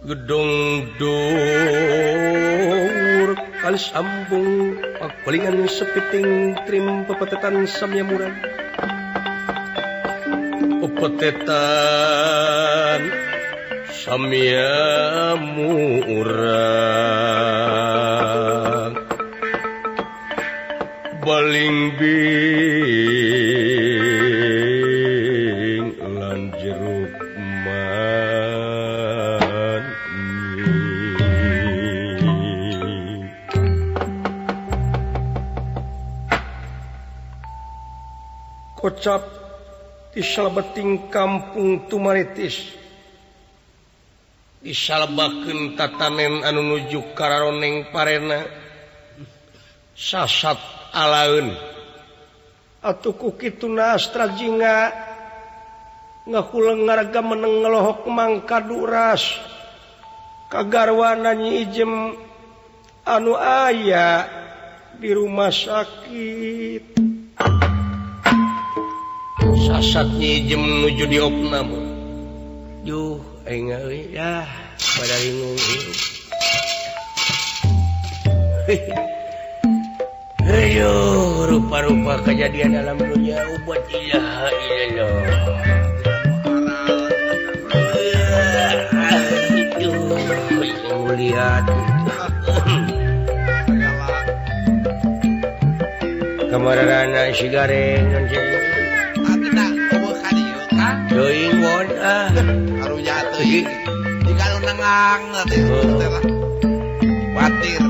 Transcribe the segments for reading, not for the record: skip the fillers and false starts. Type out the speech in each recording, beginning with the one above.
Gedong dur kali sambung pakulingan sepiting trim pepetetan samyamuran pepetetan samyamuran baling bing lan jeruk kocap di salebeting kampung Tumaritis disalebakeun tatanen anu nuju kararoneng parena sasat alaeun atuh ku kitu Astra Jingga ngahuleng ngaraga meneng ngelohok mangka duras kagarwana Nyi Ijem anu aya di rumah sakit. Sasat Nyi Ijem nuju diopname. Duh, aing euy dah pada bingung. Aduh, rupa-rupa kejadian dalam dunia ubat ilaha illallah. Aduh, lihat. Kamarana si gareng teuing won ah. Karunya teuing. Jika nu nengang teh lah. Watir.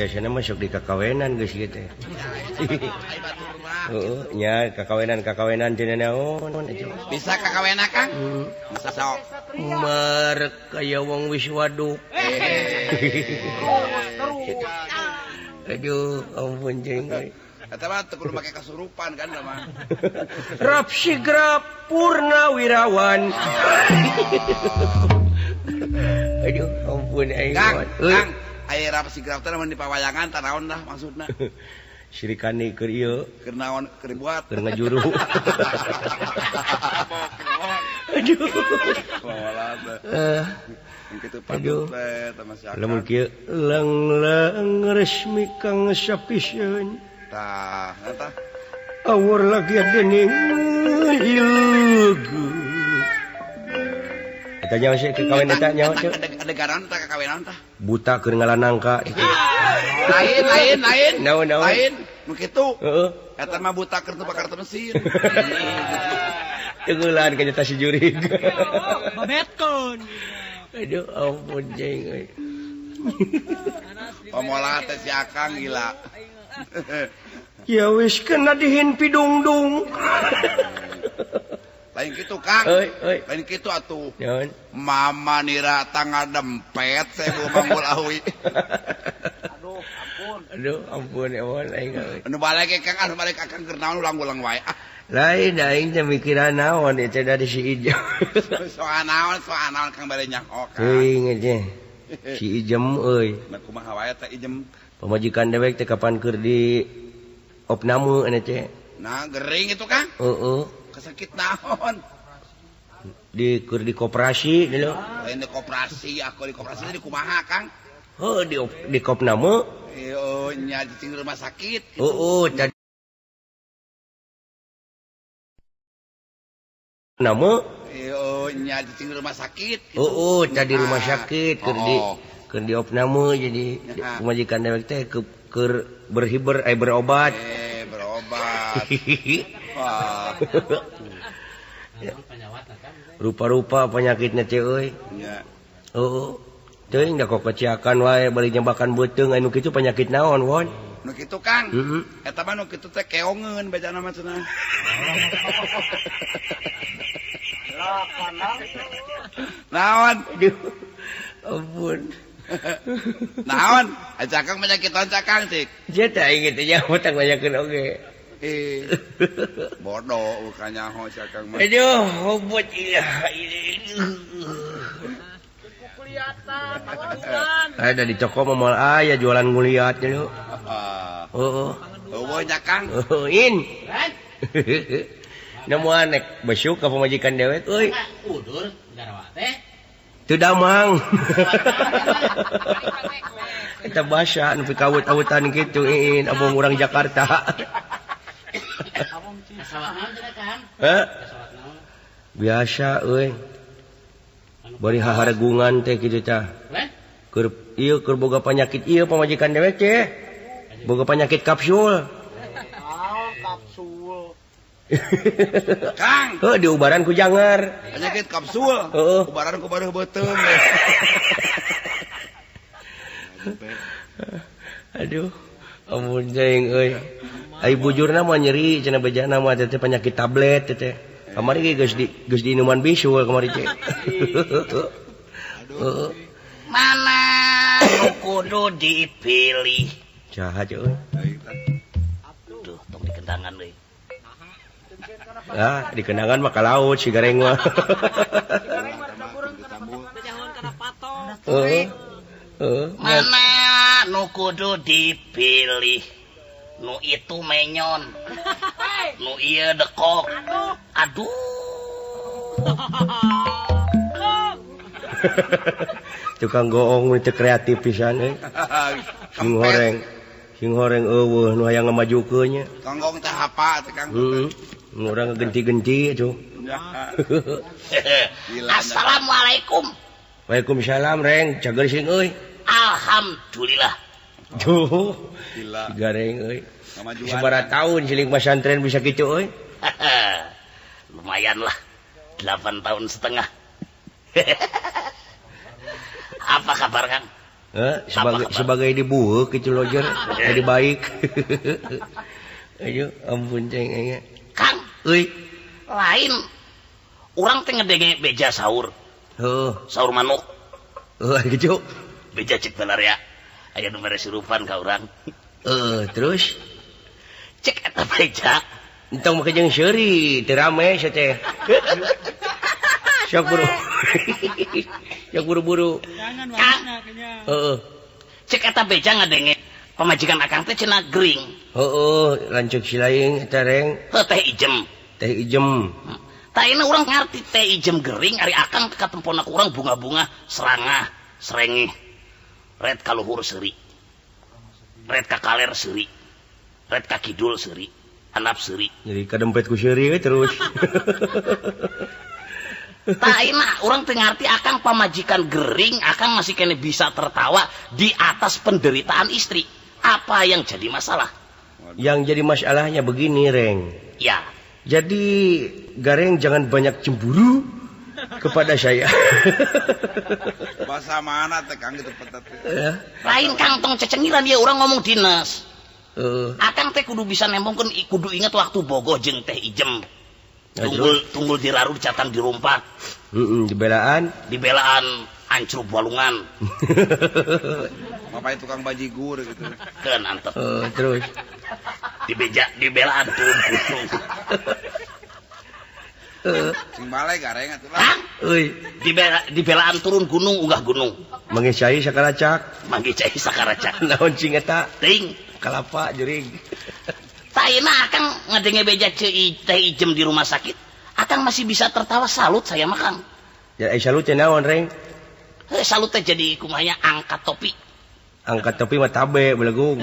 Biasana masuk di kakawenan geus kieu teh. Heeh, nya kakawenan-kakawenan teh naon Bisa kakawena Kang? Sok. Marek kaya wong wis waduk. Aduh, ampun jeung euy. Eta mah teu kudu make kasurupan kan mah. Rap sigrap Purnawirawan. Aduh, ampun aing. Kang, Kang, aya rap sigrap teh mun di pawayangan tah naon dah maksudna? Sirikani keur ieu, keur naon keur dibuat? Keur ngajuru. Aduh. Aduh. Lamun kieu leung-leung resmi kang sapiseun. Tah, eta. Awur lagi dening ilgu. Eta nyawa sih kakawen eta nyawa teh. Adegaran tah kakawenan tah. Buta keur ngalanangka. Lain lain lain. Naon naon. Lain nu kitu. Heeh. Eta mah buta keur teu bakar mesin. Teugulan ka nyata si jurig. Babetkeun. Aduh ampun jeung euy. Pamolah teh si Akang gila. Ya wis kena dihin pidungdung. Lain kitu Kang. Euy euy. Lain kitu atuh. Naon? Mama nira tangga dempet saya manggul awi. Aduh ampun. Aduh ampun ewan aing euy. Anu balik Kang, anu balik Akang keur naon ulang-ulang wae. Ah. Lain aing teh mikiran naon eta dari si Ijem. Soal naon, soal naon Kang bade nyaho Kang. Teuing teh. Si Ijem euy. Nah kumaha wae teh Ijem. Pamajikan dewek teh kapan keur di opname nya teh. Nah gering itu Kang. Heeh. Kesakit naon? Di keur di koperasi dulu. Lain di koperasi, aku di koperasi di kumaha Kang? Heuh di kopname. Heeh, nya di rumah sakit. Heeh, tadi nama heeh nya di rumah sakit. Heeh, tadi rumah sakit keur di keur di opname jadi pamajikan dewek teh keur berhiber berobat. Berobat. Wah. Rupa-rupa penyakitnya teh euy. Nya. Heeh. Teuing da kokociakan wae bari nyebakan beuteung anu kitu penyakit naon won? Nu kitu Kang. Heeh. Eta mah nu kitu teh keongeun bejana mah cenah. Naon? Aduh. Ampun. Naon? Cakang penyakit naon cakang cik? Sia teh aing teh nyaho tang nanyakeun oge. Eh. Bodoh bukan nyaho cakang mah. Aduh, hobot ieu. Ada di toko mah moal aya jualan nguliat nya. Heeh. Eueuh nya Kang. Heeh, in. Nemu nek besuk ka pamajikan dewek euy. Udur garwa teh. Teu damang. Eta basa nu pikawut-awutan kitu in abong urang Jakarta. Heh? Biasa euy. Bari haharegungan teh kitu tah. Keur ieu keur boga panyakit ieu pamajikan dewek teh. Boga panyakit kapsul. Kapsul. Kang, heuh diubaran ku jangar. Penyakit kapsul. Heeh. Ubaran ku bareuh beuteung. Aduh, ampun jeung euy. Ai bujurna mah nyeri cenah bejana mah teh penyakit tablet teh. Kamari ge geus diinuman bisul kamari teh. Aduh. Mana nu kudu dipilih? Jaha euy. Duh, tong dikendangan deui. Ah, dikendangan mah ka laut si gareng mah. Heeh. Heeh. Mana nu kudu dipilih? Nu itu menyon. Nu ieu dekok. Aduh. Tukang goong teu kreatif pisan euy. Sing horeng. Sing horeng eueuh nu hayang ngamajukeun nya. Kang goong teh apa teh Kang? Heeh. Urang ngegenti-genti atuh. Assalamualaikum. Waalaikumsalam Reng, cager sing euy. Alhamdulillah. Duh. Gila. Gareng euy. Sabaraha tahun siling pasantren bisa kitu euy. Lumayan lah. 8 tahun setengah. Apa kabar Kang? Sebagai dibuuk gitu lojer jadi baik. Ayo ampun ceng aing. Kang, euy. Lain urang teh ngedenge beja sahur. Heuh, sahur manuk. Heuh gitu. Beja cek balar ya. Aya nu mere surupan ka urang. Heeh, terus cek eta beja. Entong make jeung seuri, teu rame sia teh. Sok buru. Sok buru-buru. Jangan warna kayaknya. Heeh. Cek eta beja ngadenge pamajikan akang teh cenah gering. Heeh, lanceuk si laing eta reng. Heuh teh ijem. Teh ijem. Tah ini urang ngarti teh ijem gering ari akang katempona ku urang bunga-bunga serangah, serengeh. Red ka luhur seuri. Red ka kaler seuri. Red ka kidul seuri. Handap seuri. Jadi kadempet ku seuri we terus. Tah ayeuna urang teu ngarti akang pamajikan gering, akang masih kene bisa tertawa di atas penderitaan istri. Apa yang jadi masalah? Yang jadi masalahnya begini, Reng. Ya. Jadi Gareng jangan banyak cemburu kepada saya. Bahasa mana teh Kang gitu petet. Lain Kang tong cecengiran dia urang ngomong dinas. Akang teh kudu bisa nembongkeun, kudu ingat waktu bogoh jeung teh ijem. Tunggul diraru catang dirumpak. Dibelaan ancrub walungan. Ngapain tukang bajigur gitu. Keun antep. Terus dibelaan turun gunung. Sing balik gareng atuh lah. Euy, dibelaan turun gunung unggah gunung. Manggih cai sakaracak. Manggih cai sakaracak. Naon cing eta? Teuing kalapa jurig. Tah ayeuna akang ngadenge beja teh ijem di rumah sakit, akang masih bisa tertawa, salut saya mah Kang. Ya salut teh naon Reng? Heuh salut teh jadi kumahanya angkat topi. Angkat topi mah tabe belegung.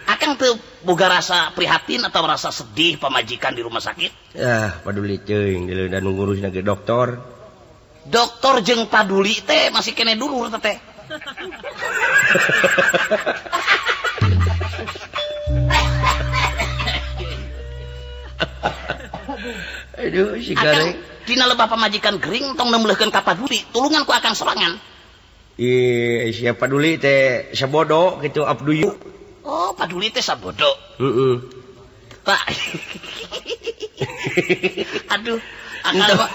Akang teu boga rasa prihatin atau rasa sedih pamajikan di rumah sakit? Ah, paduli teuing da nu ngurusna ge dokter. Dokter jeung paduli teh masih kene dulur teh. Aduh, si Gareng. Dina lebah pamajikan gering tong neumleuhkeun ka paduli, tulungan ku akang sorangan. Ih, siapa paduli teh sabodo gitu abduyu. Oh, paduli teh sabodo. Heeh. Pak. Aduh, akang mah.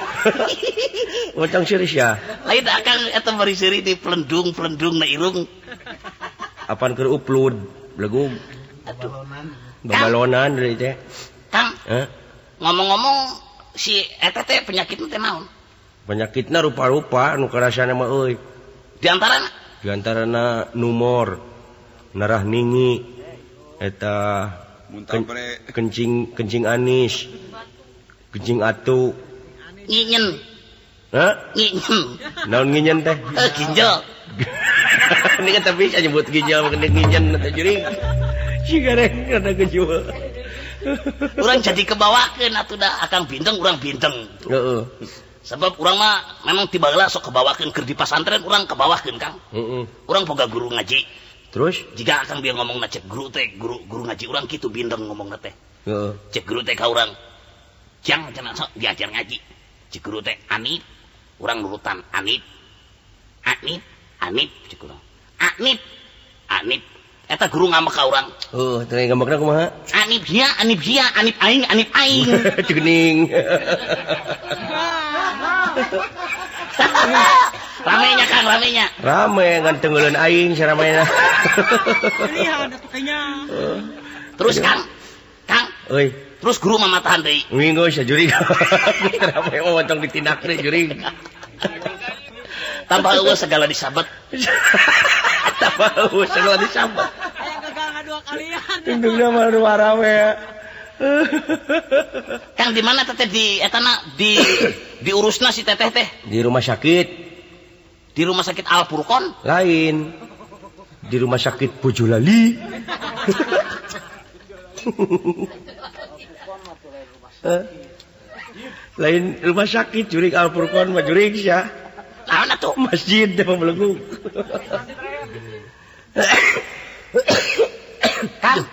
Utang serius ya. Lain akang eta bari seuri di pelendung-pelendung na irung. Apan keur upload, belegung. Aduh. Babalonan deui teh. Kang. Ngomong-ngomong si eta teh penyakitna teh naon? Penyakitna rupa-rupa nu karasana mah euy. Di antarana? Di antarana numor, narah ningi, eta kencing anis, kencing atu, nginyen. Hah? Nginyen. Naon nginyen teh? Ginjal. Ini kan tapi bisa nyebut ginjal mah nginyen teh juring. Si Gareng kada kejual. Urang jadi kebawakeun atuh da akang binteng urang binteng. Heeh. Sebab urang mah memang ti baheula sok kebawakeun keur di pasantren urang kebawakeun Kang. Heeh. Urang boga guru ngaji. Terus jika akang bieu ngomongna cek guru teh guru ngaji urang kitu binteng ngomongna teh. Heeh. Cek guru teh ka urang. Jang cenah sok diajar ngaji. Cek guru teh anip, urang nurutan anip. Anip, anip cek urang. Anip, anip. Eta guru ngambek ka urang. Heuh, teh ngambekna kumaha? Anip hia, anip hia, anip aing, anip aing. Cegening. Ramenya Kang, ramenya. Rame ngan tenggeuleun aing saramena. Pilihan atuh kayaknya. Terus Kang, Kang. Euy. Terus guru mamatahan deui. Minggu sia jurig. Rame mah tong ditindak deui jurig. Tambah eueuh segala disabet. Tambah eueuh segala disabet. Aya gagal ngadua kalian. Tundukna mah nu rame. Kang di mana teteh di etana di diurusna si teteh teh? Di rumah sakit. Di rumah sakit Al Furqon? Lain. Di rumah sakit Bojolali. Lain rumah sakit jurig Al Furqon mah jurig sia. Naon atuh? Masjid teh mabelegung. Kang.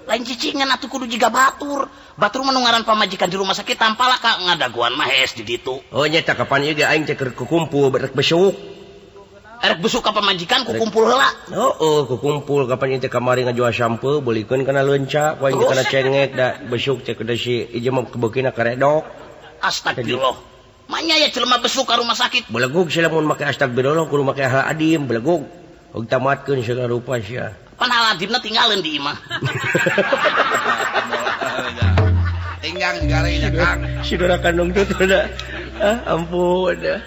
Lain cicingan atuh kudu jiga batur. Batur mah nu ngaran pamajikan di rumah sakit tampala ka ngadaguan mah hees di ditu. Oh nya kapan ieu ge aing teh keur kukumpul rek besuk. Erek besuk ka pamajikan ku kumpul heula. Heeh, ku kumpul kapan ieu teh kamari ngajual sampe beulikeun kana leunca, ku aing kana cengek da besuk teh kudu si ieu mah kebeukina karedok. Astagfirullah. Manya ya jelema besuk ka rumah sakit. Belegug sia lamun make astagfirullah kudu make hal adim belegug. Og tamatkeun segala rupa sia. Pan hal adimna tinggalin di imah. Tinggal garenya Kang. Si dora kandung tuh da. Ah, ampun dah.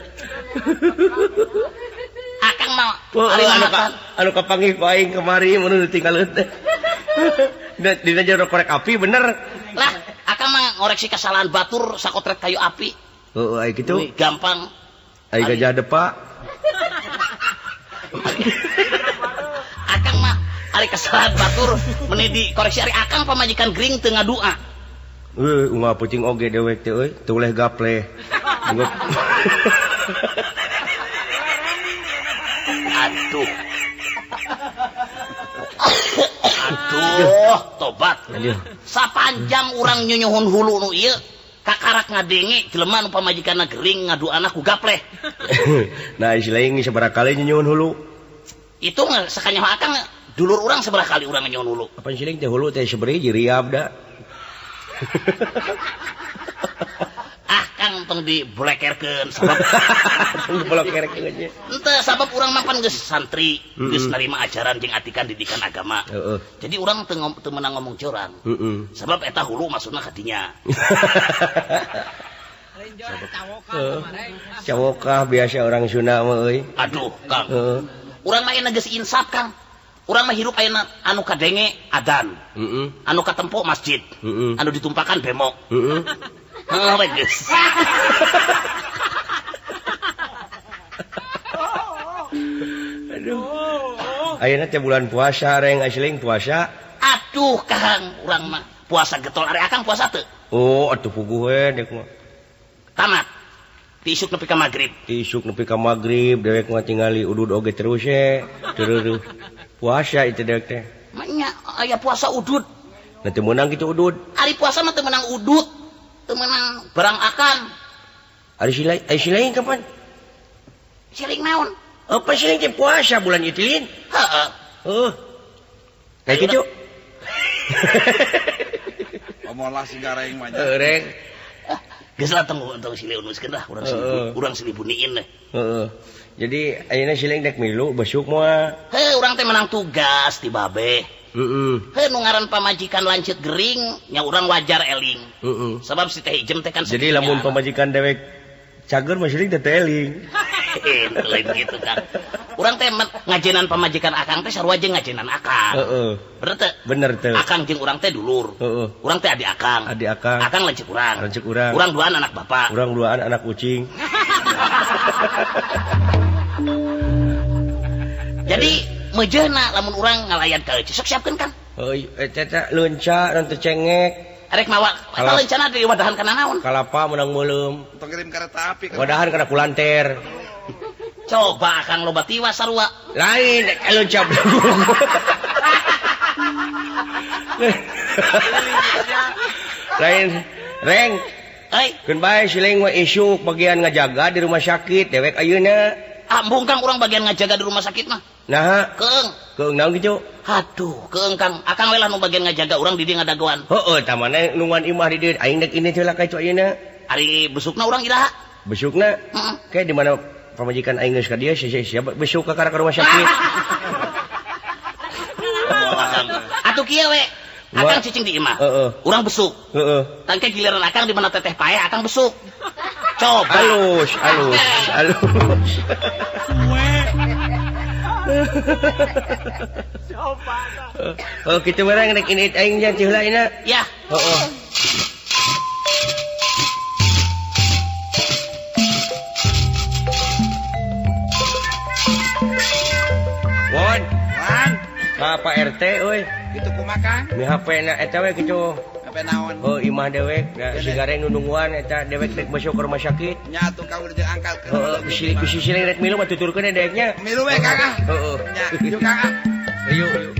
Akang mah ari anu kapanggih ku aing kamari mun ditinggalin teh. Dina jero korek api bener. Lah, akang mah ngoreksi kesalahan batur sakotret kayu api. Heeh, ai kitu. Gampang. Ai gajah depa. Akang mah ari kesalahan batur meni dikoreksi ari akang pamajikan gering teu ngadua. Unggal pucing oge dewek teh euy, teu uleh gapleh. Aduh. Aduh, tobat. Sapanjang urang nyunyuhun hulu nu ieu, kakarak ngadenge jelema nu pamajikanna gering ngaduana ku gapleh. Nah, istilah sabaraha kali nyunyuhun hulu? Itu sakanyaho akang dulur urang sabaraha kali urang nyunyuhun hulu. Apa siling teh hulu teh sabaraha riab da. Ah Kang tong diblekerkeun sabab tong diblekerkeun nya. Henteu sabab urang mah pan geus santri, geus narima ajaran jeung atikan didikan agama. Jadi urang teu meunang ngomong curang. Sabab eta hulu maksudna ka dinya. Cawokah biasa orang Sunda mah euy. Aduh Kang. Urang mah ayeuna geus insaf Kang. Urang mah hirup ayeuna anu kadenge adan. Anu katempo masjid. Anu ditumpakan bemo. Heeh we geus. Aduh. Ayeuna teh bulan puasa reng asling puasa. Aduh Kang, urang mah puasa getol ari akang puasa teu? Oh, atuh puguh we dek mah. Tamat. Ti isuk nepi ka magrib. Ti isuk nepi ka magrib dewek mah tingali udud oge terus ye. Terus puasa itu dewek teh. Manya aya puasa udud. Nah teu meunang kitu udud. Ari puasa mah teu meunang udud. Teu meunang barang akan. Ari silaing kapan? Siling naon? Apa siling teh puasa bulan ieu tilin? Heeh. Heuh. Kayak kitu. Omolah si gareng mah. Heuh reng. Geus lah tong silih unuskeun lah urang silih urang silih buniin deh. Heeh. Jadi ayeuna siling dek milu besuk moal. Heuh urang teh menang tugas ti babe. Heeh. Heuh nu ngaran pamajikan lanceuk gering nya urang wajar eling. Heeh. Sabab si teh ijem teh kan. Jadi lamun pamajikan dewek cager mah siling teh eling. Lain gitu kan. Urang teh ngajenan pamajikan akang teh sarua jeung ngajenan akang. Heeh. Bener teh? Bener teh. Akang jeung urang teh dulur. Heeh. Urang teh adi akang. Adi akang. Akang lanceuk urang. Lanceuk urang. Urang duaan anak bapak. Urang duaan anak kucing. Jadi mejeuna lamun urang ngalayan ka eueuh sok siapkeun Kang. Heuy, eta leunca dan teu cengek. Arek mawa eta leuncana di wadahan kana naon? Kalapa meunang meuleum. Tong kirim kereta api. Wadahan kana kulanter. Coba akang loba tiwa sarua. Lain leunca. Lain reng. Euy, keun bae siling mah isuk bagian ngajaga di rumah sakit dewek ayeuna. Ambung Kang urang bagian ngajaga di rumah sakit mah. Nah, keung. Keung naon kitu? Aduh, keung Kang. Akang we lah nu bagian ngajaga urang di dieu ngadagoan. Heueuh, tah mana nungguan imah di dieu aing dek ini teh lah ka itu ayeuna. Ari besukna urang iraha? Besukna? Heeh. Kayak di mana pamajikan aing geus ka dieu sia besuk ka rumah sakit. Atuh kieu we. Akang cicing di imah. Heeh. Urang besuk. Heeh. Tangke giliran akang di mana teteh paeh akang besuk. Coba. Halus, halus, halus. Suwe. Coba. Oh, kitu barang rek ini aing nya heula ina. Ya. Heeh. Won, Wan. Ka Pak RT euy. Kitu kumaha Kang? Mi HP na eta we kitu. HP naon? Oh, imah dewek, si gareng nunungguan eta dewek rek masuk ke rumah sakit. Nya atuh ka urang angkat. Heeh, bisi siling rek milu mah tuturkeun deweknya. Milu we Kang ah. Heeh. Nya, yuk Kang ah. Ayo, yuk.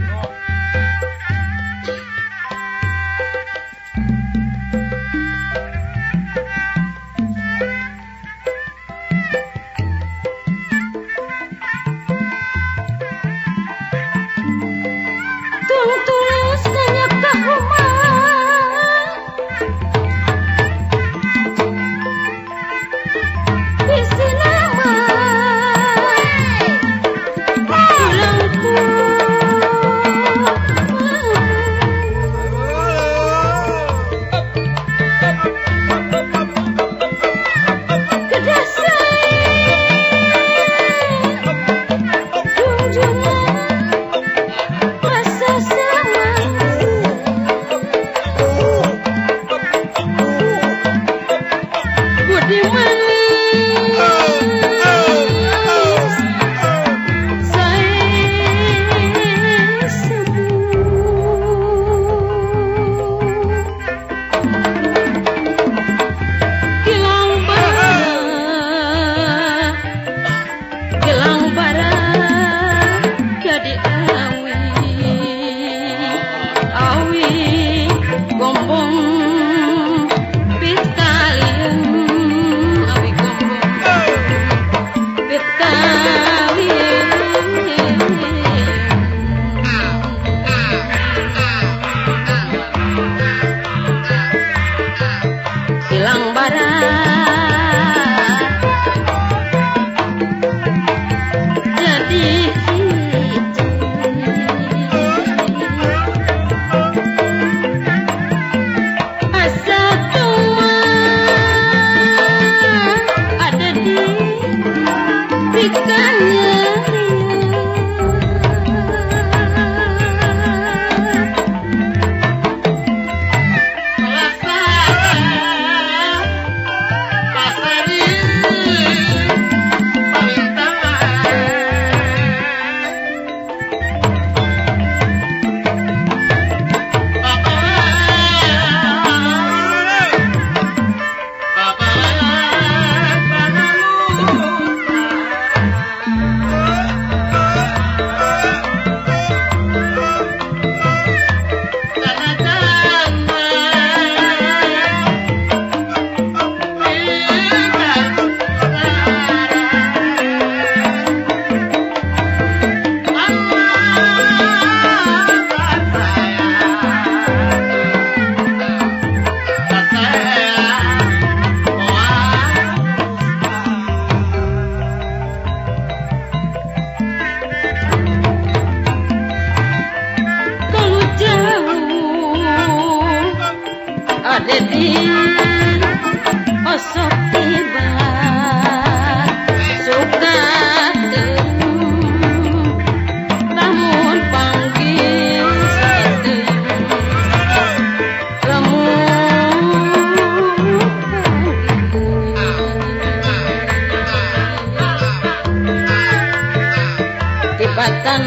Dedi osok tiba suka namun panggil lamun tibatan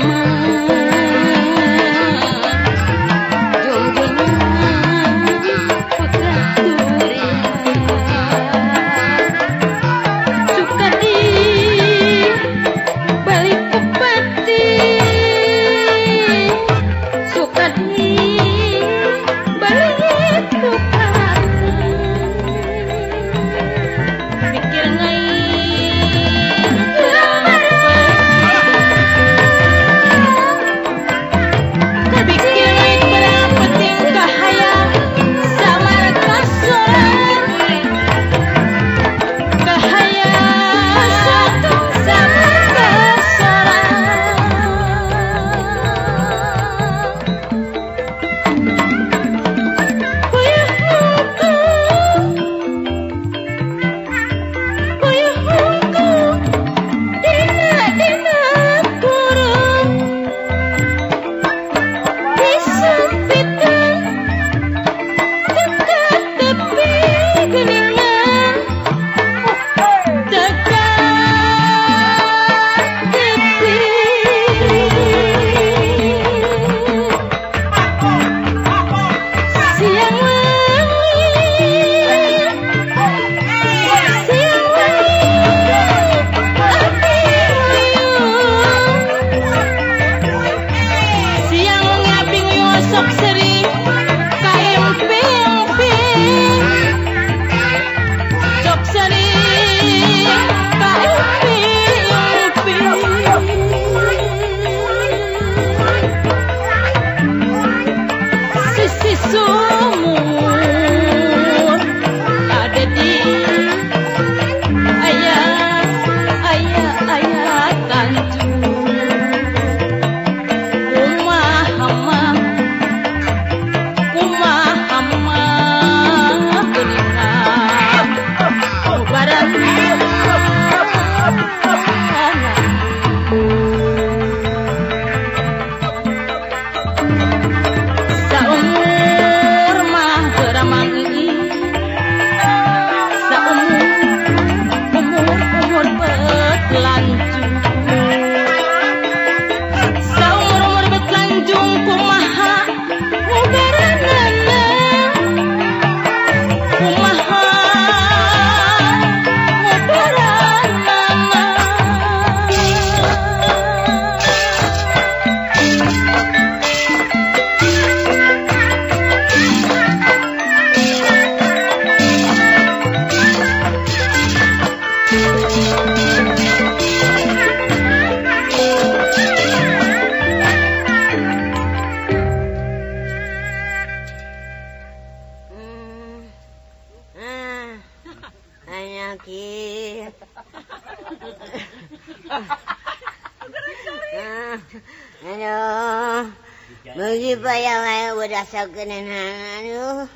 Aduh,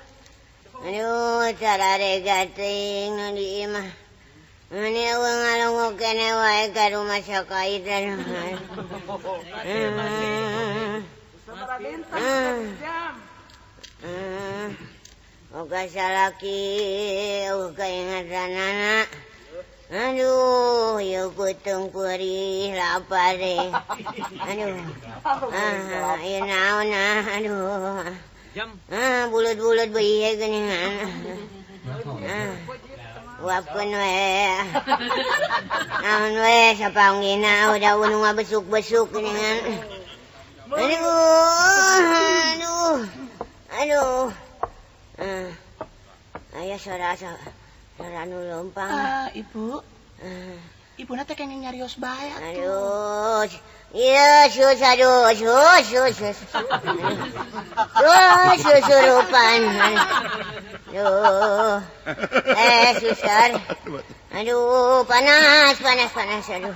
aduh, tarare gating nu di imah. Mani eueuh ngalunguk keneh wae ka rumah sakait aduh. Oga salaki eueuh kaingatanana. Aduh, ieu kutung peurih lapar deh. Aduh. Ah, ieu naon ah, aduh. Ah, bulut-bulut beuih geuningan. Ah, uapkeun we. Naon we sapanggina udah nu ngabesuk-besuk geuningan. Aduh, aduh. Aduh. Ah. Aya suara nu leumpang. Ah, Ibu. Ibuna teh kenging nyarios bae atuh. Aduh. Iya, sus, aduh, sus, sus, sus. Sus, susurupan. Aduh. Suster. Aduh, panas, panas, panas, aduh.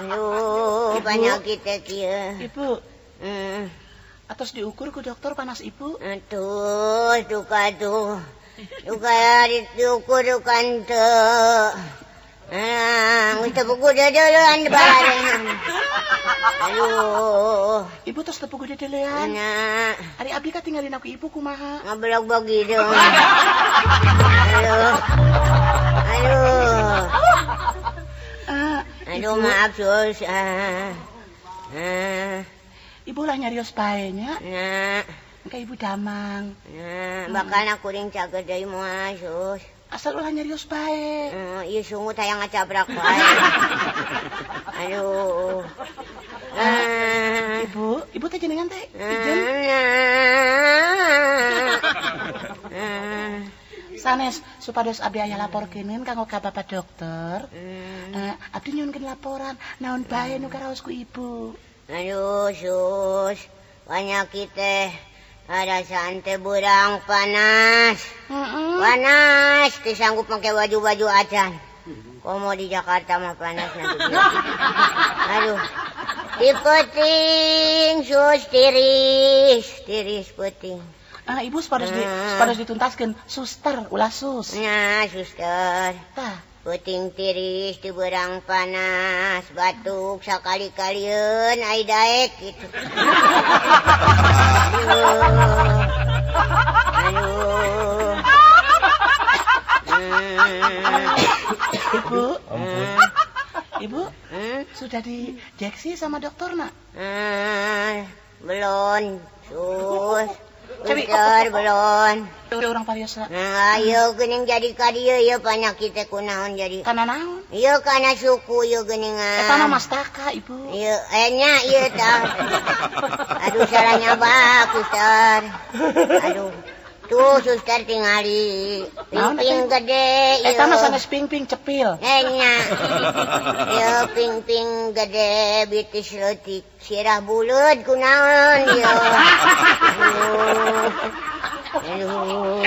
Aduh, penyakit teh kieu. Ibu. Atos diukur ku dokter panas ibu. Aduh, duka tuh. Duka diukur duka teu. Ah, geus teu puguh deudeuleun bareng. Aduh. Ibu tos teu puguh deudeuleun. Nya. Ari abdi katinggalin aku ibu kumaha? Ngablog-blog hidung. Aduh. Aduh. Aduh, maaf sus. Ibu lah nyarios bae nya. Nya. Engke ibu damang. Nya, bakal kuring cager deui moal sus. Asal ulah nyarios bae. Ieu sungut hayang ngacabrak wae. Aduh. Ibu, ibu teh jenengan teh ijen. Sanes supados abdi aya laporkeun kanggo ka Bapak dokter. Abdi nyuhunkeun laporan naon bae nu karaos ku ibu. Aduh, sus. Panyakit teh rasaan teh burang panas. Panas, teu sanggup make baju-baju acan. Komo di Jakarta mah panas nanti. Aduh. Di peuting sus tiris, tiris peuting. Ah, ibu supados dituntaskeun suster ulah sus. Nya, suster. Tah. Peuting tiris di berang panas, batuk sakali-kalieun ai daek gitu. Aduh. Aduh. Ibu. Ibu, sudah diinjeksi sama dokter nak? Belum, sus. Suster belum. Orang pariosa. Nah, ieu geuning jadi ka dieu ieu panyakit teh kunaon jadi? Kana naon? Ieu kana suku ieu geuningan. Eta mah mastaka ibu. Ieu nya ieu tah. Aduh salah nyabak suster. Aduh. Tuh suster tingali. Ping-ping gede ieu. Eta mah sanes ping-ping cepil. Nya. Ieu ping-ping gede bitis leutik sirah buleud kunaon ieu. Aduh.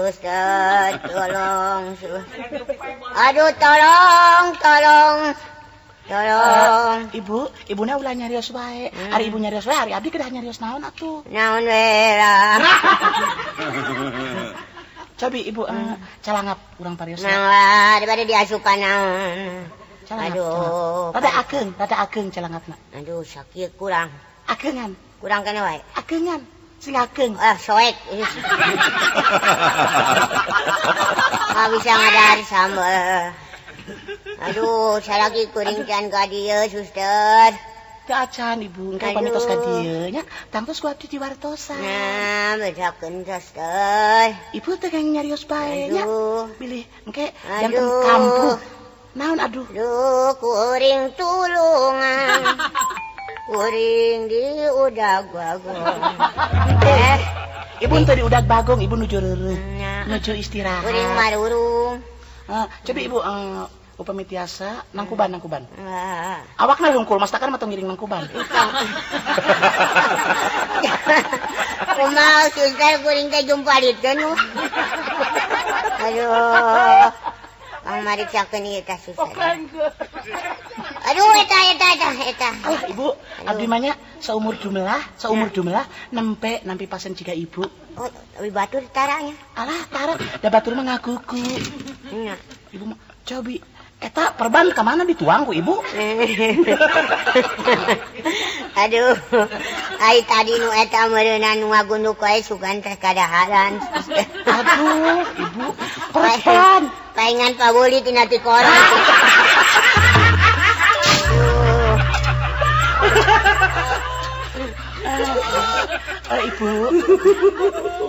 Ustaz, tolong. Aduh, tolong, tolong. Tolong. Ibu, ibuna ulah nyarios wae. Ari ibu nyarios wae, ari abdi kedah nyarios naon atuh? Naon we lah. Cobi ibu calangap urang parios. Mangga, daripada diasupan naon. Aduh. Rada ageung calangapna. Aduh, sakit kurang. Ageungan. Kurang kana wae. Ageungan. Sing ageng. Ah, soek. Nggak bisa ngadar sambel. Aduh, saya lagi kuring can ka dieu, suster. Teu acan ibu, engke pamitos ka dieu nya. Tangtos ku abdi diwartosan. Nah, bedakeun suster. Ibu teh kang nyarios bae nya. Bilih engke janten kampuh. Naon aduh? Duh, kuring tulungan. Kuring di udag bagong. Ibu teu di udag bagong, ibu nuju reureuh. Nuju istirahat. Kuring marurung. Coba ibu upami tiasa nangkuban. Awakna hungkul mastakan mah tong ngiring nangkuban. Kumaha suster kuring teh jumpalikeun. Aduh. Kang mariksakeun ieu tah suster. Aduh eta. Alah ibu, abdi mah nya saumur jumelah nempe nampi pasien jiga ibu. Oh, abi batur taranya. Alah tara, da batur mah ngagugu. Nya. Ibu mah cobi eta perban ka mana dituang ku ibu? Aduh. Ai tadi nu eta meureunna nu ngagunduk wae sugan teh kadaharan. Aduh, ibu, perban. Paingan pabuli tina tikoro. Ibu.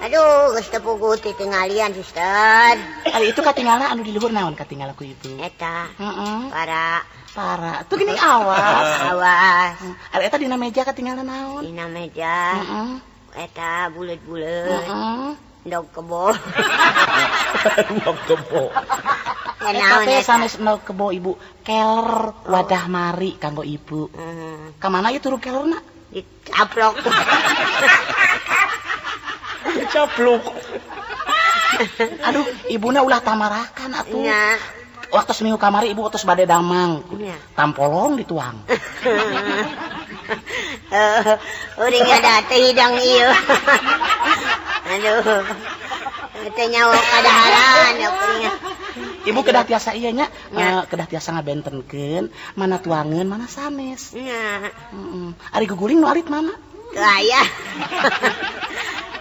Aduh, geus teu puguh titinggalian, suster. Ari itu katinggalna anu di luhur naon katinggal ku ibu? Eta. Heeh. Para. Tuh geuning awas. Awas. Ari eta dina meja katinggalna naon? Dina meja. Heeh. Eta buleut-buleut. Heeh. Ndog kebo. Ndog kebo. Eta teh sanes ndog kebo ibu, keler wadah mari kanggo ibu. Ka mana ieu turu kelerna? Dicaplok. Dicaplok. Aduh, ibuna ulah tamarakan atuh. Nya. Waktu seminggu kamari ibu tos bade damang. Nya. Tampolong dituang. Uring ada teh hidang ieu. Aduh. Teh nyawa kadaharan ya kuring. Ibu kedah tiasa ieu nya, kedah tiasa ngabentenkeun mana tuangeun mana sanes. Nya. Heeh. Ari guguling nu alit mana? Teu aya.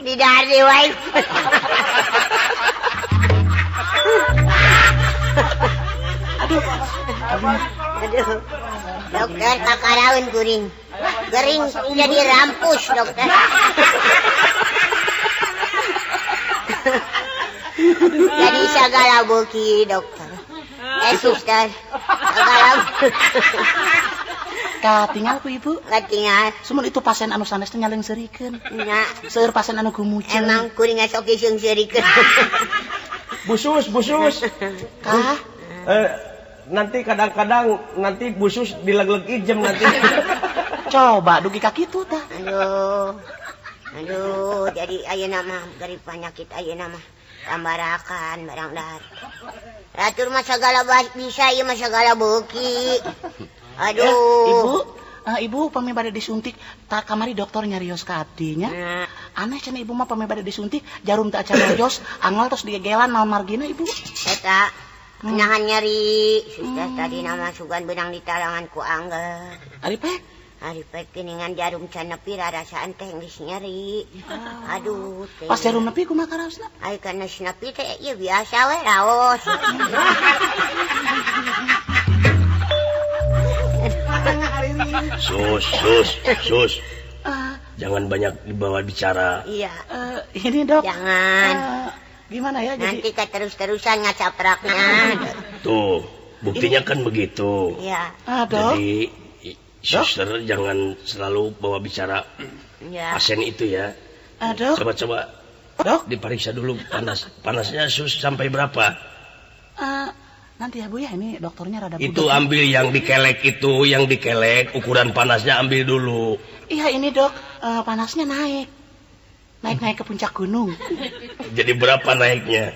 Di dahar deui wae. Aduh. Aduh. Dokter kakaraun kuring. Gering jadi rampus dokter. Jadi segala beuki dokter. Suster. Segala. Katingal ku ibu? Katingal. Sumun itu pasien anu sanes teh nyaleungseurikeun. Nya. Seueur pasien anu gumuceun. Emang kuring sok diseungseurikeun. Busus, busus. Kah? Nanti kadang-kadang nanti busus dileg-leg ijem nanti. Coba dugi ka kitu tah. Aduh. Aduh, jadi ayeuna mah gari penyakit ayeuna mah tambarakan barang dahar. Ratur mah sagala bisa ieu mah sagala beuki. Aduh. Ibu, ibu pami bade disuntik tak kamari dokter nyarios ka abdi nya. Aneh cenah ibu mah pami bade disuntik jarum teu acan boyos, angel tos digegelan naon margina ibu. Eta nahan nyeri, sudah tadi nama sugan benang di talangan ku angel. Ari pek? Ari pek geuningan jarum can nepi rarasaan teh geus nyeri. Aduh teh. Pas jarum nepi kumaha karaosna? Ai kana nepi teh ieu biasa we raos. Sus, sus, sus. Jangan banyak dibawa bicara. Iya. Ini dok. Jangan. Gimana ya? Nanti jadi... terus-terusan ngacapraknya. Tuh, buktinya ini... kan begitu. Iya. Dok. Jadi, suster jangan selalu bawa bicara ya. Pasien itu ya. Dok. Coba-coba. Dok. Diperiksa dulu panasnya sus sampai berapa? Nanti ya Bu ya, ini dokternya rada itu budek. Ambil yang dikelek itu, yang dikelek ukuran panasnya ambil dulu. Iya ini dok, panasnya naik. Naik-naik ke puncak gunung. Jadi berapa naiknya?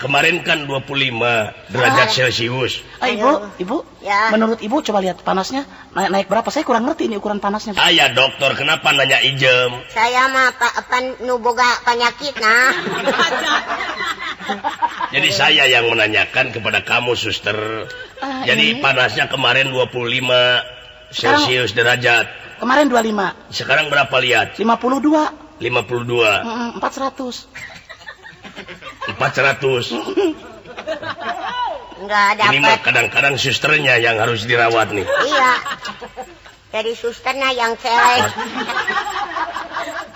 Kemarin kan 25 derajat Celcius. Ibu, ibu, ya. Menurut ibu coba lihat panasnya naik berapa? Saya kurang ngerti ini ukuran panasnya. Saya dokter, kenapa nanya ijem? Saya mah pan nu boga penyakit nah. Jadi saya yang menanyakan kepada kamu, suster. Jadi ini? Panasnya kemarin 25 Celcius derajat. Kemarin 25. Sekarang berapa lihat? 52. 52. 400. 400. Enggak dapat. Ini mah kadang-kadang susternya yang harus dirawat nih. Iya. Jadi susternya yang celek.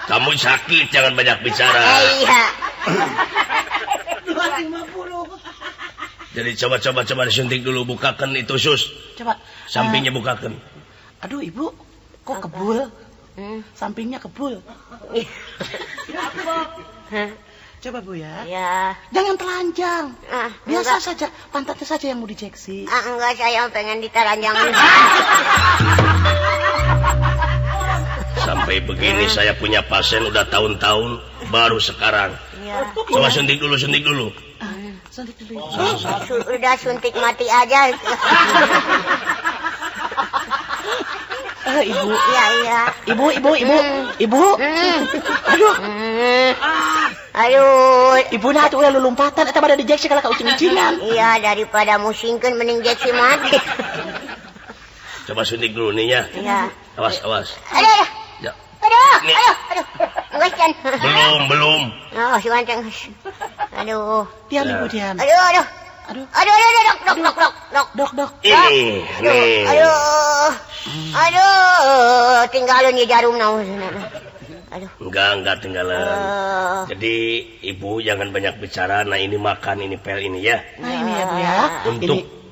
Kamu sakit jangan banyak bicara. Iya. 250. Jadi coba disuntik dulu, bukakan itu sus. Coba. Sampingnya bukakan. Aduh ibu, kok kebul? Sampingnya kebul. Coba Bu ya. Ya. Jangan telanjang. Biasa enggak. Saja, pantatnya saja yang mau dijeksi. Enggak, saya pengen ditelanjangin. Sampai begini saya punya pasien udah tahun-tahun baru sekarang. Ya. Coba suntik dulu, suntik dulu. Suntik dulu. Udah suntik mati aja. Ibu. Iya, iya. Ibu, ibu, ibu. Ibu. Aduh. Aduh. Ibu nah tuh udah lulumpatan eta pada dijeksi kalau ka ucing-ucingan. Iya, daripada musingkeun mending jeksi mati. Coba suntik dulu nih ya. Iya. Awas, awas. Aduh. Ya. Aduh, aduh, aduh. Enggak, Chan. Belum. Oh, si Wancang. Aduh. Diam, Ibu, diam. Aduh, aduh. Aduh. Aduh, aduh, dok, dok, dok, dok, dok. Dok, dok. Ini, nih. Aduh. Aduh, tinggalin ya jarum naon. Aduh. Enggak tinggalan. Jadi ibu jangan banyak bicara. Nah ini makan, ini pel ini ya. Nah ini ya Bu ya.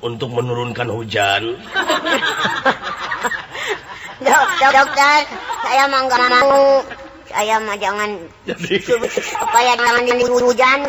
Untuk menurunkan hujan. Dok, dokter, saya mah enggak mau. Saya mah jangan jadi, supaya jangan hujan.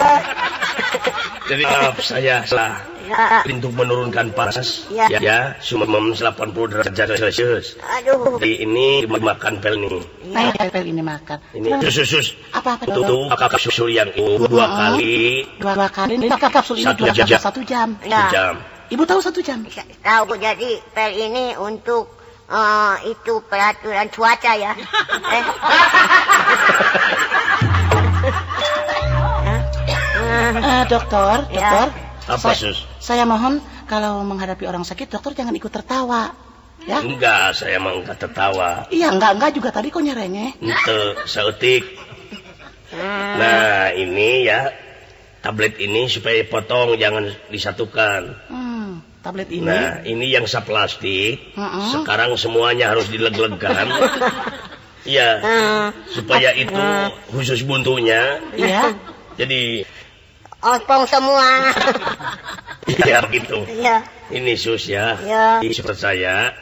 Jadi maaf saya salah. Ya. Untuk menurunkan panas ya, ya sumum 80 derajat Celcius. Aduh. Jadi ini makan pel ini. Nah, pel ini makan. Ini susus. Apa itu kapsul yang itu dua kali. Dua kali. Ini kapsul ini 1 jam. Ya. Jam. Ibu tahu 1 jam? Tahu. Jadi pel ini untuk Itu peraturan cuaca ya. Dokter, Ya. dokter. Apa, Sus? Saya mohon kalau menghadapi orang sakit, dokter jangan ikut tertawa. Ya? Enggak, saya mah enggak tertawa. Iya, enggak juga tadi kok nyerengeh. Ente saeutik. Nah, ini ya. Tablet ini supaya potong jangan disatukan. Tablet ini. Nah, ini yang saplastik. Sekarang semuanya harus dileg-legkan. Iya. Supaya itu khusus buntunya. Iya. Jadi ompong semua. Iya begitu. Iya. Ini Sus ya. Iya. Ini seperti saya.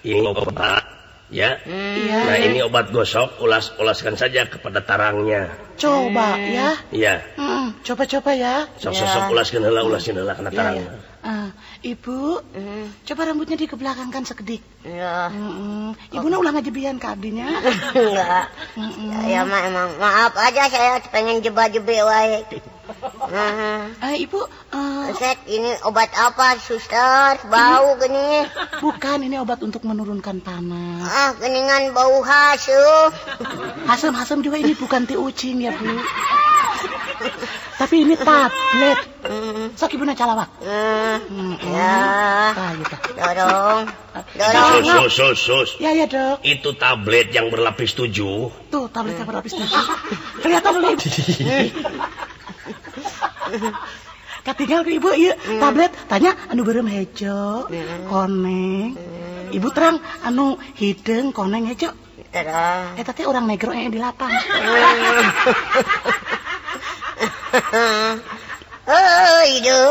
Ini obat ya. Iya. Nah, ini obat gosok, ulas-ulaskan saja kepada tarangnya. Coba ya. Iya. Coba-coba ya. Sok-sok ulaskan heula, ulaskan heula kana Iya, tarangnya. ya. Ibu, coba rambutnya dikebelakangkan sekedik. Iya. Ibu na ulah ngajebian ke abdinya. Enggak. Ya emang maaf aja saya pengen jeba-jebe wae. Ibu, Set, ini obat apa, suster? Bau gini. Bukan, ini obat untuk menurunkan panas. Ah, geningan bau hasum. Hasem-hasem juga ini bukan ti ucing ya, Bu. Tapi ini tablet. Sok ibu na calawak. Ya. Dorong. Dorong. Sus, sus, sus. Ya, ya, Dok. Itu tablet yang berlapis 7. Tuh, tabletnya berlapis 7. Kelihatan dulu, Ibu. Katinggal ke ibu, iya, tablet. Tanya, anu berem hejo, koneng. Ibu terang, anu hideng, koneng, hejo. Terang. Eta teh orang negro yang di lapang. Oh, itu.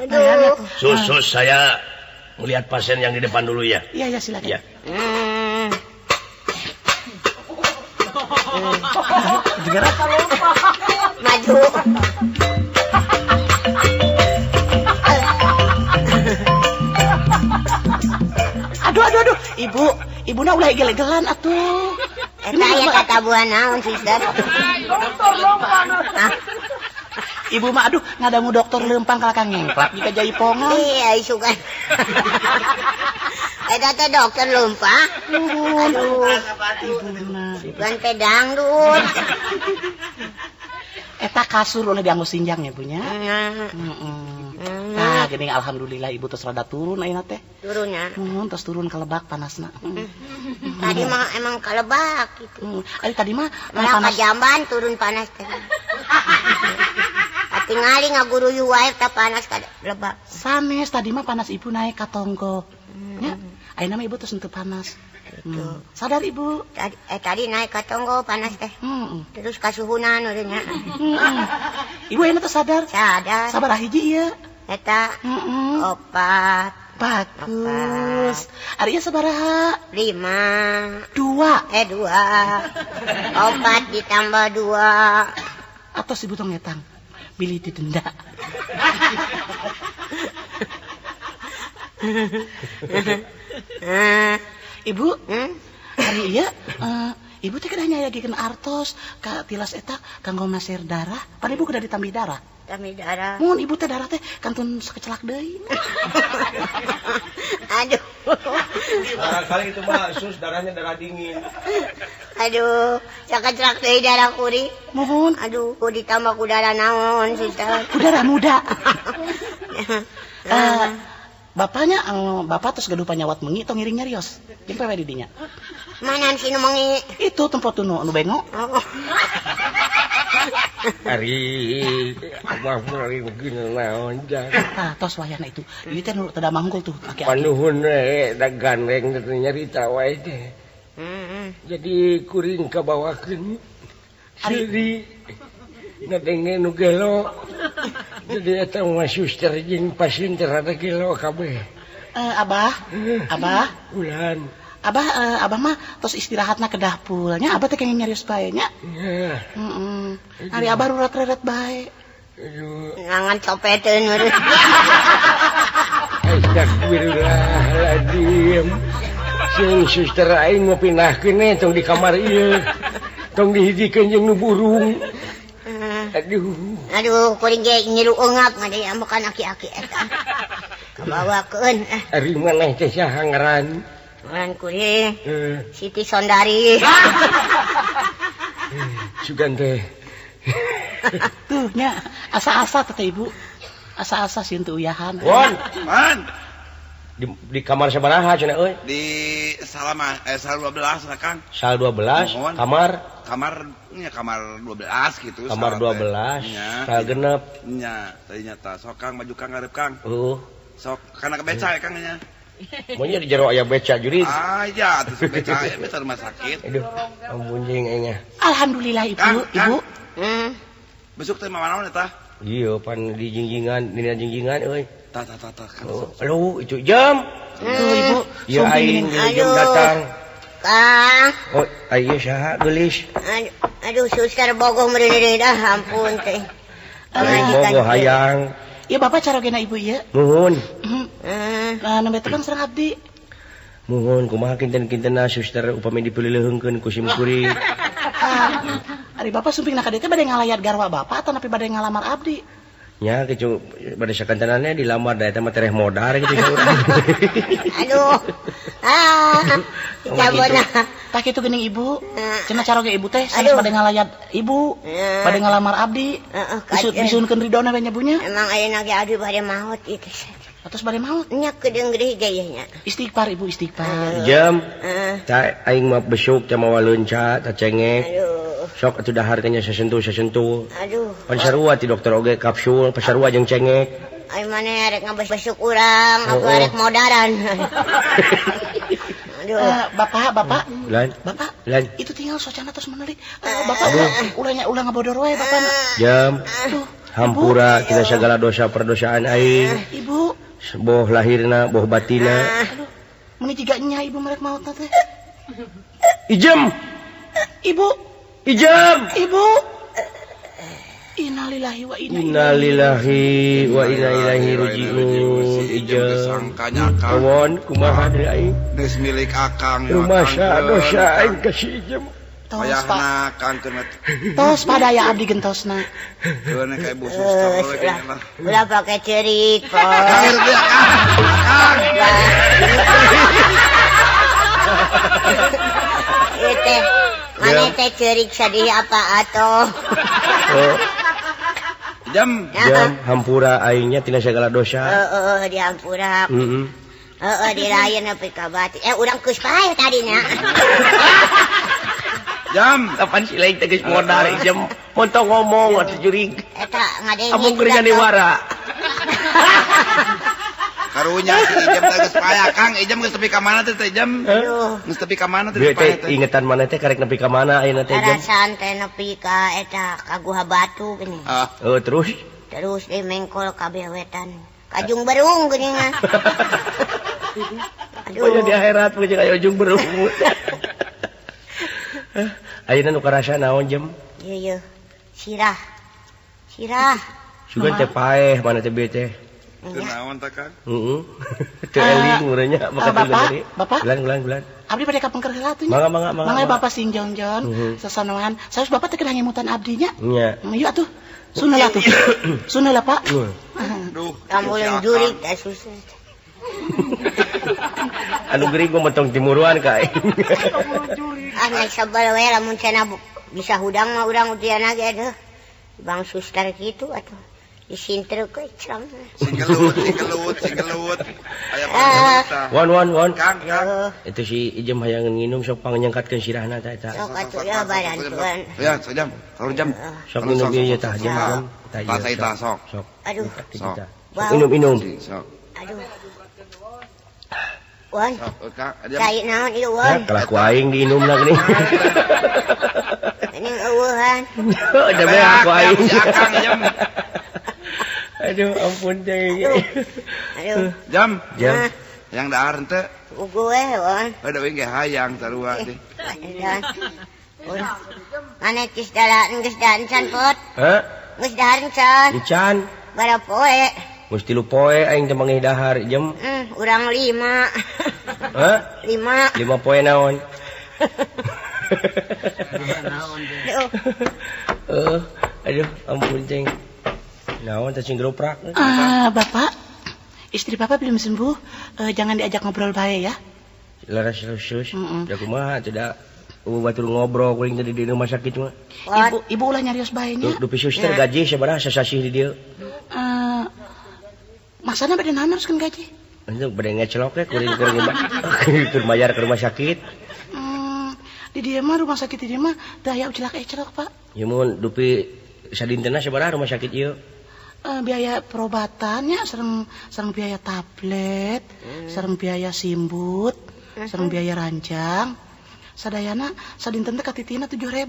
Aduh. Sus, sus, saya melihat pasien yang di depan dulu ya. Iya, ya, silakan. Ya. Maju. Aduh, aduh, aduh. Ibu, ibu na ulah egel-egelan atuh. Eta aya tatabuhan naon, suster? Ibu mah aduh ngadangu dokter leumpang kalakang ngengklak jika jaipongan. Iya, isukan. Eta teh dokter leumpang. Aduh. Bukan teh dangdut. Eta kasur ulah dianggo sinjang ya, Bu nya. Nah, gini alhamdulillah ibu terus rada turun ayeuna teh. Turun ya. Terus turun ke lebak panasna. Tadi mah emang ke lebak gitu. Ari tadi mah panas jamban turun panas teh. Katingali ngaguruyu wae teh panas ka lebak. Sanes tadi mah panas ibu naik ka tonggo. Nya, ayeuna mah ibu terus henteu panas. Sadar ibu. Tadi naik ka tonggo panas teh. Terus kasuhunan urang nya. Ibu ayeuna teh sadar. Sadar. Sabaraha hiji ieu? Eta. 4. Bagus. Ari ieu sabaraha? 5. 2. 2. 4 ditambah 2. Atos ibu tong ngetang. Bilih didenda. Ibu, hari ieu ibu teh kedah nyayagikeun artos ka tilas eta kanggo maser darah. Pan ibu kedah ditambih darah. Ditambih darah. Mun ibu teh darah teh kantun sakecelak deui. Aduh. Barangkali itu mah sus darahnya darah dingin. Aduh, sakecelak deui darah kuring. Mohon. Aduh, ku ditambah ku darah naon, suster? Ku darah muda. Bapaknya, bapak terus gaduh panyawat mengi tong ngiring nyarios. Jeung pewe di dinya. Mana si nu mengi? Itu tempat nu bengok. Oh. Ari, abah mah begini naon jang. Tah, tos wayahna itu. Ieu teh nu teu manggul tuh aki-aki. Panuhun we da gandeng teh nyarita wae teh. Jadi kuring kabawakeun seuri ngadenge nu gelo. Jadi eta mah suster jeung pasien teh rada gelo kabeh. Abah, abah, ulan. Abah, abah mah tos istirahatna ke dapur nya, abah teh kenging nyarios bae nya. Heeh. Ari abah rurat-reret bae. Aduh. Ngangan copeteun meureun. Astagfirullahaladzim. Sing suster aing mah pindahkeun we tong di kamar ieu. Tong dihijikeun jeung nu burung. Aduh. Aduh, kuring ge nyilu eungap ngadai ambekan aki-aki eta. Kabawakeun. Ari maneh teh saha ngaran? Ngaran kuring. Siti Sondari. Sugan teh. Tuh nya asa-asa teh Ibu. Asa-asa sieun teu uyahan. Won, man. Di kamar sabaraha cenah euy? Di salama sal 12 lah Kang. Sal 12, Mohon. Kamar? Kamarnya kamar 12 gitu. Kamar 12, sal genep. Nya, tadinya tah sok Kang maju Kang ngarep Kang. Heeh. Sok kana ke beca ya Kang nya. Mun di jero aya beca jurig. Ah iya, atuh beca aya beca rumah sakit. Aduh, ampun jeung aing. Alhamdulillah Ibu, Kang, Ibu. Heeh. Besuk teh mama naon eta? Iya, pan di jingjingan, dina jingjingan euy. Tah tah tah tah. Aduh, itu jam. Tuh Ibu, ya aing jam datang. Kang. Oh, aya saha geulis? Aduh, suster bogoh meureun dah, ampun teh. Aing bogoh hayang. Ieu Bapak carogena Ibu ieu? Nuhun. Nah, nembe tukang sareng abdi. Nuhun, kumaha kinten-kintenna suster upami dipileuheungkeun ku sim kuring. Ari Bapak sumping na ka dieu teh bade ngalayat garwa Bapak atau napi bade ngalamar abdi? Nya kitu bade sakantenannya dilamar da eta mah tereh modar gitu saurang. Aduh. Ah. Cabona. Tah kitu geuning Ibu. Cenah caroge Ibu teh sanes bade ngalayat Ibu, bade ngalamar abdi. Heeh, Disunkeun ridona we nya Bu nya. Emang ayeuna ge abdi bade maot ieu teh. Atos bade maot? Nya kedeung geuih ge ieu nya. Istighfar Ibu, istighfar. Jam. Tah aing mah besuk teh mawa leunca tah cengek. Aduh. Sok atuh dahar nya sasentuh-sasentuh. Aduh. Pan sarua ti dokter oge kapsul, pasarua jeung cengek. Ai maneh rek ngabesuk urang, aku rek modaran. Aduh. Bapak, Bapak. Lan. Bapak. Lan. Itu tinggal socana tos menelik. Bapak ulah ulah ngabodor wae Bapak. Jam. Aduh. Hampura kita segala dosa perdosaan aing. Ibu. Boh lahirna, boh batina. Aduh. Meuni jiga nya ibu merek maotna teh. Ijem. Ibu. Ijem. Ibu. Innalillahi wa inna Innalillahi wa inna ilaihi raji'un. Ijem. Sangkanya Kang. Awon kumaha deui aing? Geus milik Akang. Rumasa dosa aing ka si Ijem. Tos Pak. Kang keuna. Tos padaya abdi gentosna. Keuna ka Ibu suster we kayaknya lah. Ulah pake cerik, Kang. Kang. Ieu teh mana teh cerik sadih apa atuh? Jam. Jam hampura aingnya tina segala dosa. Heeh, dihampura. Heeh. Heeh, dilain nepi ka batin. Urang geus paeh tadina. Jam, kapan si lain teh geus modar jam. Montong ngomong atuh jurig. Eta ngadenge. Amun keur nyaniwara. Karunya si Ijem teh geus paya Kang, Ijem geus tepi ka mana teh Ijem? Aduh. Geus tepi ka mana teh paya teh? Ingetan mana teh karek nepi ka mana ayeuna teh Ijem? Karasan teh nepi ka eta ka Guha Batu geuning. Ah. Oh, terus? Terus deui mengkol ka bewetan. Ka Jung Berung geuningan. Aduh. Oh, di akhirat mah jeung aya Ujung Berung. Ayeuna nu karasa naon Jem? Ieu ieu. Sirah. Sirah. Sugan teh paeh mana teh bieu teh? Teu naon tah Kang? Heeh. Teu eling urangnya maka teu gede. Bapak. Bulan. Abdi bade ka pengker heula atuh nya. Mangga. Mangga Bapak sing jongjon sasanoan. Saus Bapak teh kedah ngemutan abdi nya. Nya. Yuk atuh. Sunah atuh. Sunah lah Pak. Duh. Kamu jurig teh susah. Anu gering gua mentong timuruan ka aing. Ah naik sabar we lamun cenah bisa hudang mah urang utiana ge aduh. Bang suster kitu atuh. Disintruk we ceram. Sing gelut. Aya panggeuta. Won. Kang. Itu si Ijem hayang nginum sok pangnyengkatkeun sirahna tah eta. Sok atuh ya barantuan. Ya, sajam. Saur jam. Sok minum ieu tah jam. Tah sok. Sok. Aduh. Sok. Minum. Sok. Aduh. Wan. Cai naon ieu Wan? Kalah ku aing diinumna geuning. Geuning eueuhan. Da bae ku aing. Aduh, ampun teh. Aduh. Jam. Jam. Yang dahar henteu. Ugu we, Wan. Aduh ge hayang sarua teh. Mana geus dahar geus dahar can pot? Hah? Geus dahar can. Can. Bara poe. Geus 3 poe aing teh mangih dahar jem. Urang 5. Hah? 5. 5 poe naon? Aduh, ampun ceng. Naon teh cing groprak? Bapak, istri Bapak belum sembuh, jangan diajak ngobrol bae ya. Leres leres. Ya kumaha tidak batur ngobrol kuring tadi di rumah sakit mah. Ibu ulah nyarios bae nya. Dupi suster gaji sabaraha sasasih di dieu? Maksana bade naon haruskeun gaji? Untuk bade ngecelok we kuring keur bayar ke rumah sakit. Di dieu mah rumah sakit di dieu mah teu aya ucelak ecelok, Pak. Ya mun dupi sadintena sabaraha rumah sakit ieu? Biaya perobatannya sareng biaya tablet, sareng biaya simbut, sareng biaya ranjang. Sadayana sadinten teh katitina 7.000.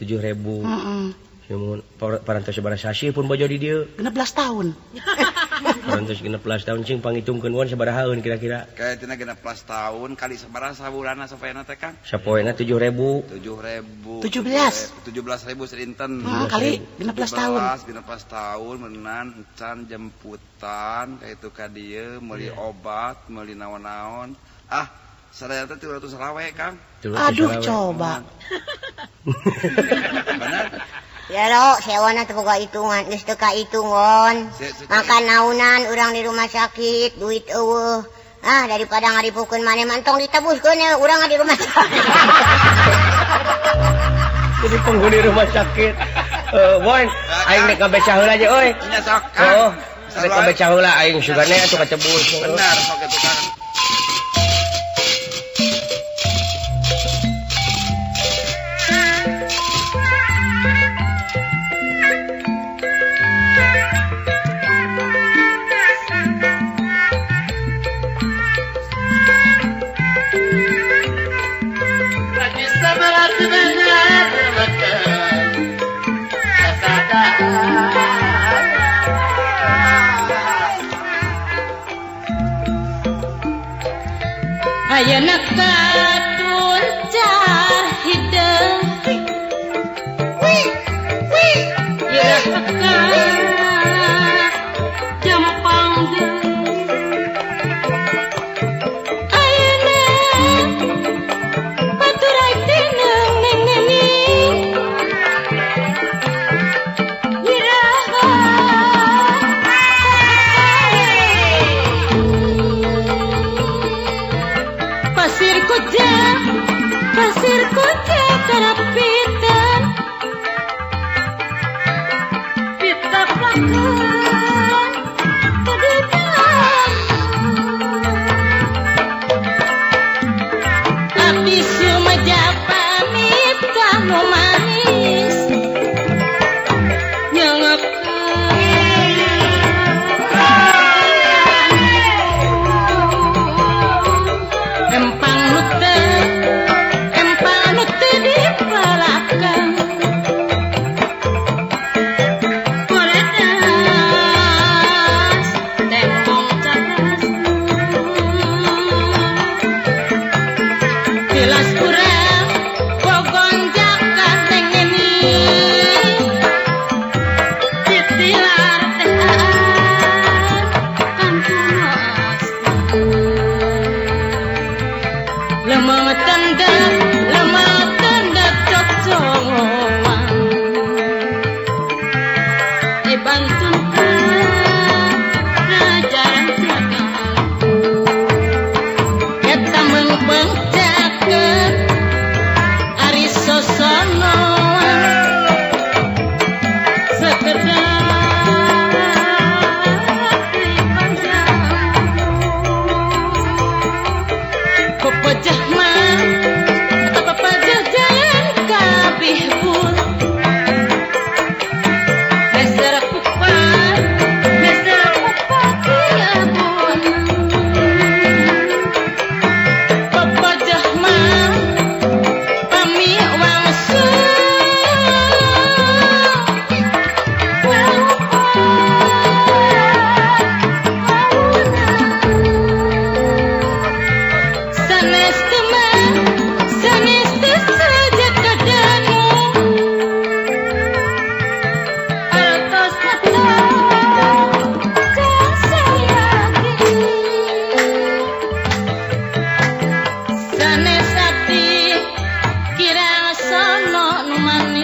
7.000. Heeh. Ya mun parantos sabaraha sasih pun bojo di dieu? 16 tahun. Parantos 16 tahun cing pangitungkeun won sabarahaeun kira-kira? Kayaknya 16 tahun kali sabaraha sabulanna sapoena teh Kang? Sapoena 7.000. 7.000. 17. 17.000 sadinten. Kali 16 tahun. 16 tahun meunang encan jemputan ka itu ka dieu meuli obat, meuli naon-naon. Ah, sadaya teh 300 rawe Kang. Aduh coba. Benar. Ya lo, sewana teu boga hitungan, geus teu kahitungan. Makan naunan urang di rumah sakit, duit eueuh. Ah, daripada ngaripukeun maneh mah entong ditebuskeun ya urang di rumah sakit. Jadi penghuni rumah sakit. Bon, aing rek ngabeca heula aja euy. Nya sok Kang. Oh, rek ngabeca heula aing sugane atuh kacebus. Benar sok kitu Kang. Ayeuna katuncar hideung jempang deui ayeuna baturai tineng neng neni iraha pasir kuja kana pita pita plakan kaditan abdi sumaja pamit nu manis Sanes abdi kirang sono nu manis.